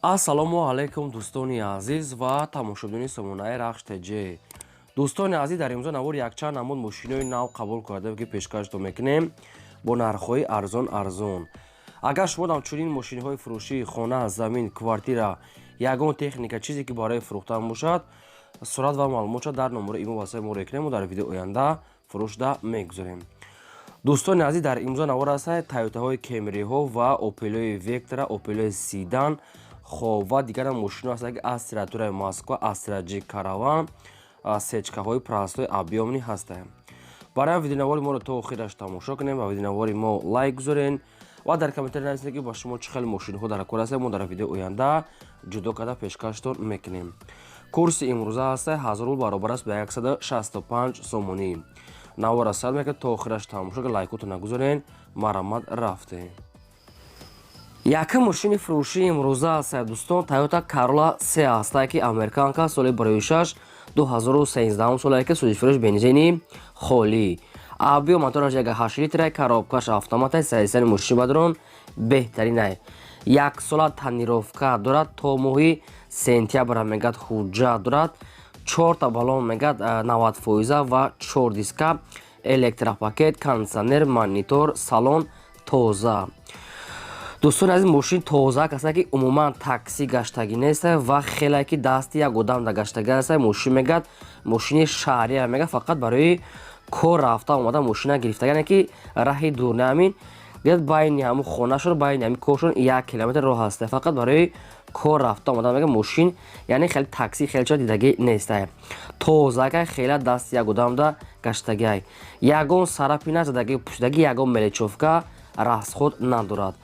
Ассалому алайкум, дӯстони азиз ва тамошобинони сомонаи Рахш ТЖ. Дӯстони азиз, дар имрӯза навор якчанд намуд мошинои нав қабул кардаем, ки пешкаштон мекунем бо нархҳои арзон арзон. Агар шумо ҳам чунин мошинҳои фурӯшӣ, хона, замин, квартира, ягон техника, чизе ки барои фурӯхтан бошад, сурат ва маълумотша дар номерои имо васои мо рекунем ва дар видеои оянда фурӯшда мегузорем. Дӯстони азиз, дар имрӯза навор ҳастанд Тойотаҳои Кемриҳо ва Опелои Вектра, Опелои седан, хоб, ва дигарам мошино ҳастанд, ки аз территорияи Москва, Астра Ҷи, Караван, сечкаҳои простой, объёмный ҳастанд. Барои видеонавори моро то охираш тамошо кунем ва видеонавори мо лайк гузорен ва дар комментарий нависед, ки ба шумо чӣ хел мошинҳо дар кор ҳастанд. Мо дар видеои оянда ҷудо карда пешкаштон мекунем. Курси имрӯза ҳаста 1000 рубл, баробар аст ба 165 сомонӣ. Навора сар мекунед, то охираш тамошо, лайкотро нагузорен. Марамат, рафтем. Якум мошини фурӯшии имрӯза аст, дӯстон, Тойота Карола се ҳастае, ки американка, соли 6 2013 солае, ки сӯзишфурӯш, бензини холӣ, объём мотораш 1,8 литра, коробкаш автомата. Саисани мошини бадрон беҳтаринай. Як сола тонировка дорад, то моҳи сентябра мегӯяд ҳуҷҷат дорад. Чорта баллон мегӯяд 90 фоиза ва чор диска, электропакет, кондитсионер, монитор, салон тоза. Дӯстони азиз, мошин тоза аст, ки умуман такси гаштагӣ нест ва хеле ки дасти як одам да гаштагӣ аст. Мошин мегӯяд мошини шаҳрия, мегӯяд фақат барои кор рафта омада мошина гирифта, яъне ки раҳи дур не, ҳамин гӯяд байни ҳамун хонашон, байни ҳамин коршон 1 километр роҳ аст, фақат барои кор рафта омада мега мошин, яъне хеле такси хеле чо дидагӣ нест. Тозака, хеле дасти як одамда гаштагиай, ягон царапина задагӣ, пӯшидагӣ, ягон мелочёвка, расход надорад.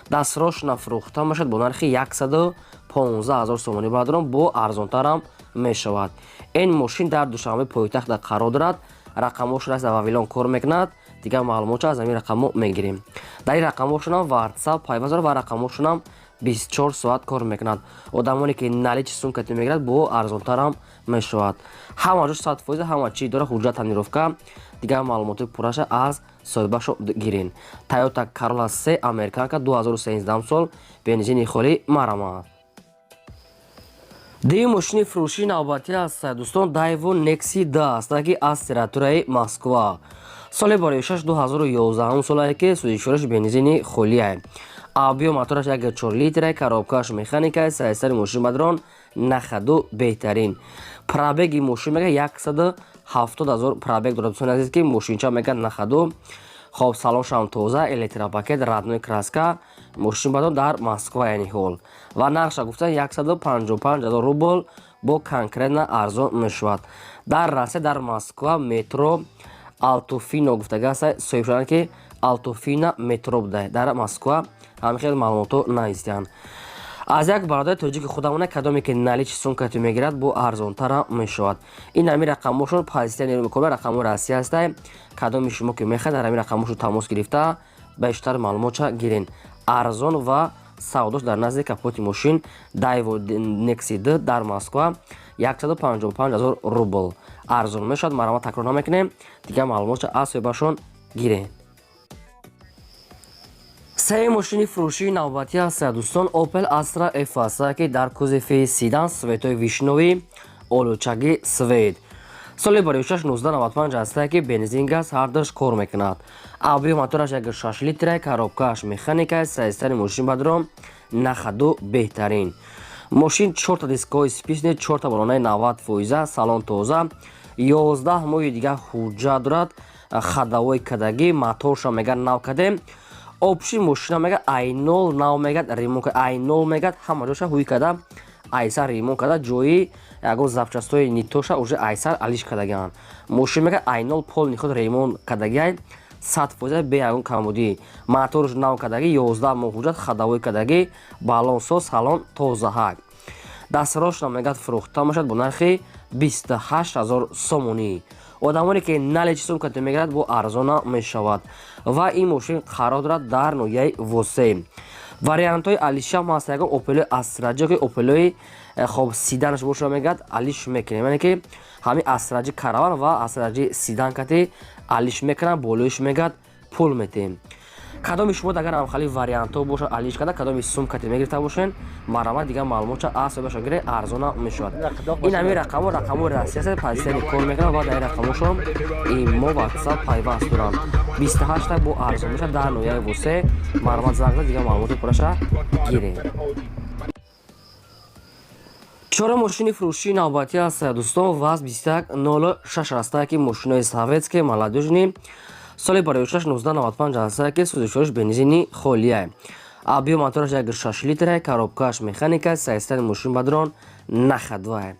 Дастрошна фурӯхта мешавад бо нархи 115 000 сомонӣ. Бародарон, бо арзонтарам мешавад. Ин мошин дар Душанбе пойтахта қарор дорад. Рақамҳошон аст, Вавилон кор мекунад. Дигар маълумотшо аз ҳамин рақамҳо мегирем. Дар ин рақамҳошонам WhatsApp пайваст дорад ва рақамҳошонам 24 соат кор мекунад. Одамоне ки наличный сумкати мегирад, бо арзонтарам мешавад. Ҳама ҷош 100%, ҳама чи дорад, ҳуҷҷат, тонировка. Дигар маълумоти пурраша аз соҳибашо гирен. Тойота Карола 3 американка, 2013 сол, бензини холӣ. Марамад. Дуюм мошини фурӯшии навбатӣ аст, дӯстон, Дайво Некси д аст, ки аз территорияи Москва, соли бораи 6 2011 солае, ки сӯзишвориш бензини холия, объём мотораш 1,4 литра, коробкаш механика. Сайсари мошин бадрон нахаду беҳтарин. Пробеги мошин мега 170 ҳазор пробег дорад. Дӯстони азиз, ки мошинча мега нахаду хоб, салоншам тоза, электропакет, родной краска. Мошин бадрон дар Москва, яъни ҳол ва нархша гуфта 155 ҳазор рубл, бо конкретно арзон мешавад. Дар Россия, дар Москва, метро Алтуфино гуфтага аст соҳиб шудан, ки Алтуфино метро буда дар Москва. Ҳамин хел маълумотҳо навистианд аз як бародари тоҷики худамона. Кадоме ки наличный сумкати мегирад, бо арзонтара мешавад. Ин ҳамин рақамҳошон позитсия мекунад, рақамҳои Россия ҳастай. Кадоми шумо ки мехоҳад, дар ҳамин рақамҳошон тамос гирифта, бештар маълумотша гирен. Арзон ва савдош дар назди капоти мошин. Дайво Некси д дар Москва, 155 ҳазор рубл, арзон мешавад. Марамат, такрор намекунем, дигар маълумотша аз соҳибашон гирен. Сеюм мошини фурӯшии навбатӣ аст, дӯстон, Opel Astra F аст, ки дар кузови седан, цветои вишнёвый, олучаги цвет, соли барои 1995 аст, ки бензин, газ ҳардуш кор мекунад. Объём мотораш 1,6 литра, коробкааш механика. Сайстари мошин бадром нахаду беҳтарин. Мошин чорта дискҳои спичный, чорта балонаи 90 фоиза, салон тоза, 11 моҳи дигар ҳуҷҷат дорад, ходовой кадагӣ, моторша мегӯяд нав кадем. Общий мошина мегӯяд айнол нав, мегӯяд ремонт айнол, мегӯяд ҳама ҷоша ҳуй када, айсар ремонт када, ҷои ягон запчастои нитоша уже айсар алиш кардагианд. Мошин мегӯяд айнол полный худ ремонт кардагиай, 100% бе ягон камбудӣ. Моторш нав кардагӣ, 11 моҳ ҳуҷҷат, ходовой кардагӣ, баллонсоз, салон тозаҳак. Дастрошна мегӯяд фурӯхта мешавад бо нархи 28 000 сомонӣ. Одамоне ки наличный сумкате мегирад, бо арзона мешавад. Ва ин мошин қарор дорад дар ноҳияи Восе. Вариантҳои алишам ҳаст, ягон Опелои Астраҷо ки Опелои хоб седанаш боша, мегӯяд алиш мекунем, яъне ки ҳамин Астраҷи Караван ва Астраҷи седан кати алиш мекунам, болоиш мегӯяд пул метем. Кадоми шумо агар ҳамхали вариантҳо бошад, алиш карда, кадоми сум кате мегирифта бошен, марҳамат, дигар маълумотша аз соҳибаша гиред, арзона мешавад. Ин ҳамин рақамҳо рақамҳои Россия аст, позитсияни кор мекунад ва дар ин рақамҳошон имо, Ватсап пайваст доранд. 28-та бо арзон мешавад дар ноҳияи Восе. Марҳамат, занг зад, дигар маълумоти пурраша гиред. Чорум мошини фурӯшии навбатӣ аст, дӯстон, ВАЗ 2106 ҳастае, ки мошинои советский, молодёжный, соли барои 1995 ҳастае, ки сӯзишвориш бензини холия, объём мотораш 1,6 литра, коробкааш механика, состояни мошин бадрон на ходовая.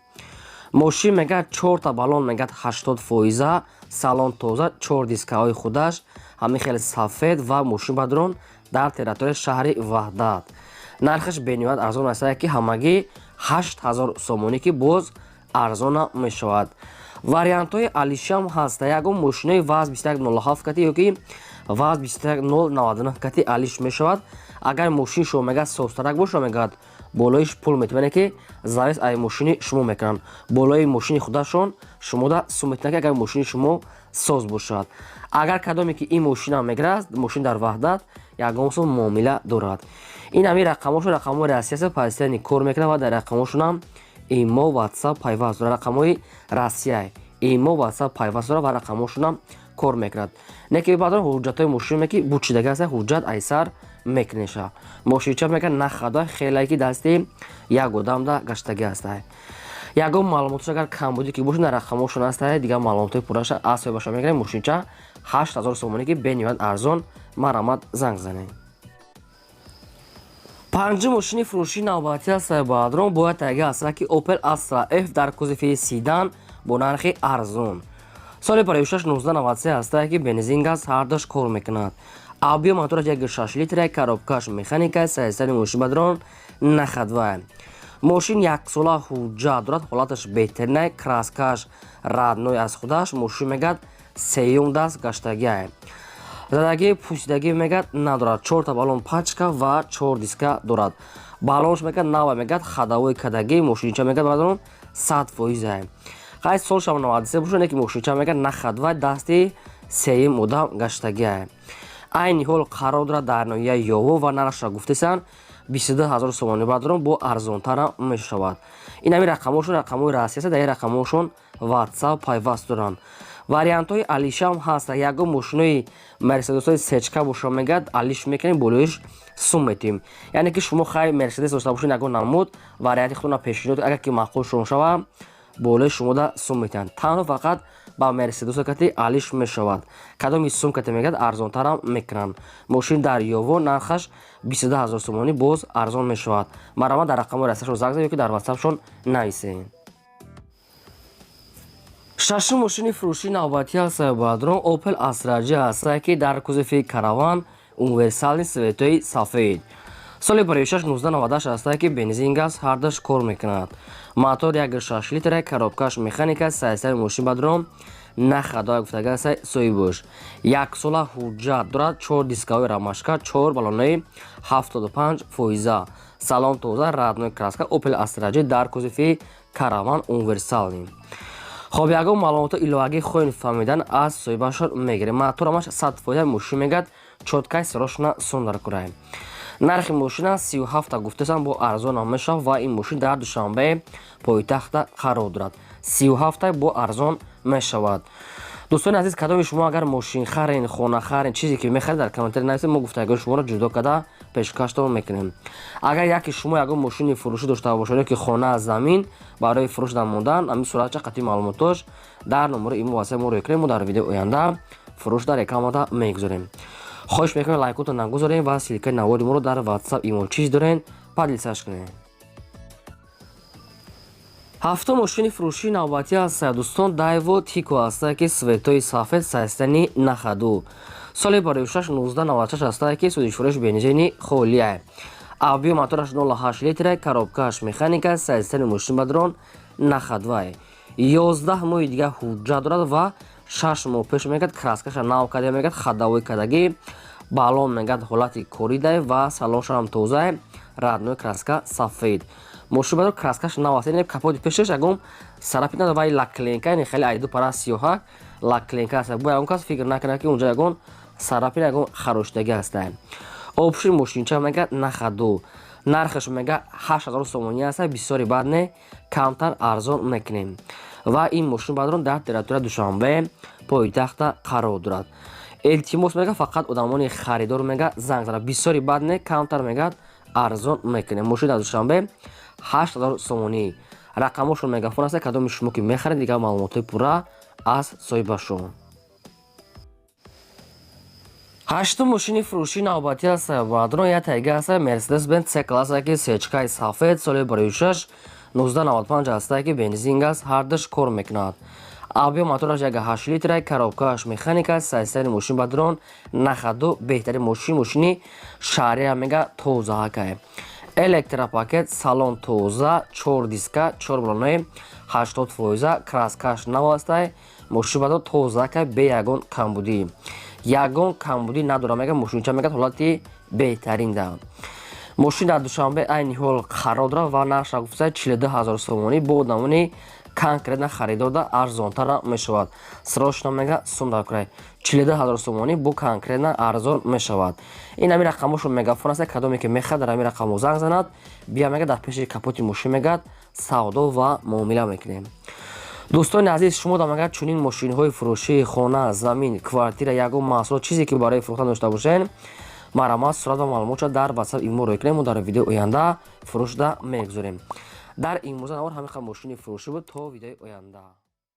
Мошин мегӯяд, чорта баллон мегӯяд 80%, салон тоза, чор дискаҳои худаш ҳамин хеле сафед ва мошин бадрон дар территорияи шаҳри Ваҳдат. Нархаш бениҳоят арзон ҳастае, ки ҳамагӣ 8000 сомонӣ, ки боз арзона мешавад. Вариантҳои алишам ҳаста, ягон мошинои ВАЗ 2107 кати ёки ВАЗ 21099 кати алиш мешавад. Агар мошини шумо мегӯяд созтарак боша, мегӯяд, болоиш пул метавонед, ки завис ай мошини шумо мекунанд. Болои мошини худашон шумода сум метавонад, ки агар мошини шумо соз бошад. Агар кадоме ки ин мошина мегирад, мошин дар Ваҳдат, ягон сум муомила дорад. Ин ҳамин рақамҳошон рақамҳои Россия аст, позитсияни кор мекунад ва дар рақамҳошонам имо, Ватсап пайваст дорад. Рақамҳои Россия, имо, Ватсап пайваст дорад ва рақамҳошонам кор мекунад. Не ки баъдон ҳуҷҷатҳои мошине ки бучидаги аст, ҳуҷҷат айсар мекунеша. Мошинча мегӯяд, на ходовая, хеле ки дасти як одамда гаштагӣ ҳаста. Ягон маълумотш агар камбудӣ ки бошад, дар рақамҳошон ҳаста, дигар маълумотҳои пурраша аз соҳибаша мегирем. Мошинча 8000 сомонӣ, ки бениҳоят арзон. Марҳамат, занг занед. Панҷум мошини фурӯшии навбатӣ аст, бадрон, бояд тайга аст, ки Opel Astra F дар кузови седан бо нархи арзон, соли пароишаш 1993 ҳастае, ки бензин, газ ҳардуш кор мекунад, объём мотораш 1,6 литра, коробкаш механика, состояни мошин бадрон на ходовая. Мошин яксола ҳуҷҷат дорад, ҳолаташ беҳтаринай, краскаш родной аз худаш. Мошин мегӯяд, сеюм даст гаштагиай, задагӣ пӯсидагӣ мегӯяд надорад. Чорта баллон пачка ва чор диска дорад. Баллонш мегӯяд нава, мегӯяд, ходовой кадагӣ. Мошинча мегӯяд, бадрон 100%-ай. Хай, солшам 93 бошад, не ки мошинча мегӯяд на ходовая, дасти сеюм одам гаштагиай. Айни ҳол қарор дорад дар ноҳияи Ёво ва нархашро гуфтесанд 22 000 сомонӣ, бадрон, бо арзонтарам мешавад. Ин ҳамин рақамҳошон рақамҳои Россия аст, дар ин рақамҳошон Ватсап пайваст доранд. Вариантҳои алишам ҳаст, ягон мошинои Мерседесҳои сечка боша, мегӯяд, алиш мекунем, болоиш сум метиҳем. Яъне ки шумо хай Мерседес дошта бошед, ягон намуд варианти худона пешниҳод, агар ки маъқул шумо шава, болои шумода сум метиҳанд. Танҳо фақат ба Мерседесо кати алиш мешавад. Кадоми сум кати мегӯяд, арзонтарам мекунанд. Мошин дар Ёво, нархаш 22 000 сомонӣ, боз арзон мешавад. Марҳамат, дар рақамҳои расияшон занг занед ё ки дар Ватсапшон нависед. Шашум мошини фурӯшии навбатӣ аст, бадрон, Opel Astra J ҳастае, ки дар кузови караван, универсальный, цветои сафед, соли бароишаш 1998 ҳастае, ки бензин, газ ҳардуш кор мекунад, мотор 1,6 литра, коробкаш механика, состояни мошин бадрон на ходовая гуфтага аста соҳибош. Яксола ҳуҷҷат дорад, чор дискаҳои рамашка, чор баллонаи 75%, салон тоза, родной краска. Opel Astra J дар кузови караван, универсальный. Хоб, ягон маълумоти иловагӣ хоҳем фаҳмидан, аз соҳибашон мегирем. Моторамаш 100%, мошин мегӯяд, чёткай, сирошна сум курай. Нархи мошина 37-та гуфтасам, бо арзонам мешавад ва ин мошин дар Душанбе пойтахта қарор дорад. 37-та бо арзон мешавад. Дӯстони азиз, кадоми шумо агар мошинхарен, хонахарен, чизе ки мехаред, дар комментарий нависед, мо гуфтагои шуморо ҷудо карда пешкаштон мекунем. Агар яке шумо ягон мошини фурӯшӣ дошта бошед ё ки хона, замин барои фурӯш дар мондан, ҳамин суратча қатъи маълумотош дар номерои имо васиа мо рӯй кунем, мо дар видеои оянда фурӯш дар рекламада мегузорем. Хоҳиш мекунем, лайкотон нагузорем ва ссылкаи навори моро дар Ватсап, имо, чиз дорен, поделиться кунем. Ҳафтум мошини фурӯшии навбатӣ аст, дӯстон, Дайво Тико ҳастае, ки цветои сафед, состояни на ходу, соли бароишаш 1996 ҳастае, ки сӯзишвориш бензини холия, объём мотораш 0,8 литра, коробкааш механика, состояни мошин бадрон на ходовая. 11 моҳи дига ҳуҷҷат дорад ва 6 моҳ пеш мегӯяд, краскаша нав карда, мегӯяд, ходовой кардагӣ, баллон мегӯяд, ҳолати коридай ва салоншам тозае, родной краска, сафед. Мошин бадор краскаш нав аст, капоти пешаш ягон сарапи надорад ва лакленка, яъне хеле айду пара сиёҳак лакленка аст. Бо ягон кас фикр накунад, ки унҷа ягон Царапина, ягон хароштагӣ ҳаста. Общий мошинча мега на ходу. Нархаш мега 8000 сомонӣ аста, бисёри бад не, камтар арзон мекунем. Ва ин мошин, бародарон, дар территория Душанбе, пойтахта қарор дорад. Илтимос мега, фақат одамони харидор мега занг зада, бисёри бад не, камтар мега арзон мекунем. Мошин дар Душанбе 8000 сомонӣ. Рақамошон мегафон аста, кадоми шумо ки мехаред, дигар маълумотҳои пурра аз соҳибашон. Ҳаштум мошини фурӯшии навбатӣ аст, бародарон, як тайга аст, Мерседес Бенз С класса, ки сечкаи сафед, соли 2006, 1995 аста, ки бензин, газ ҳардуш кор мекунад. Объём мотораш 1,8 литра, коробкааш механика. Состояние мошин, бародарон, на ходу, беҳтарин мошин, мошини шаҳрия мега тозаакай. Электропакет, салон тоза, чор диска, чор балонои 80%, краскаш нав астай. Мошин, бародарон, тозаакай, бе ягон камбудӣ, ягон камбудӣ надорад мега. Мошинча мега ҳолати беҳтарин да. Мошин дар Душанбе айни ҳол қарор дорад ва нархша гуфта 42 000 сомонӣ, бо одамони конкретно харидорда арзонтар мешавад. Срочно мега сум дар курай, 42 000 сомонӣ бо конкретно арзон мешавад. Ин ҳамин рақамошон мегафон аст, кадоме ки мехоҳад, дар ҳамин рақамҳо занг занад, бия мега дар пеши капоти мошин мегад савдо ва муомила мекунем. Дӯстони азиз, шумо дам агар чунин мошинҳои фурӯшии, хона, замин, квартира, ягон маҳсулот, чизе ки барои фурӯхтан дошта бошед, марҳамат, сурат ва маълумотша дар ватсап имо рӯй кунем, мо дар видеои оянда фурӯшда мегузорем. Дар имрӯза навор ҳамин қадр мошини фурӯшӣ буд. То видеои оянда.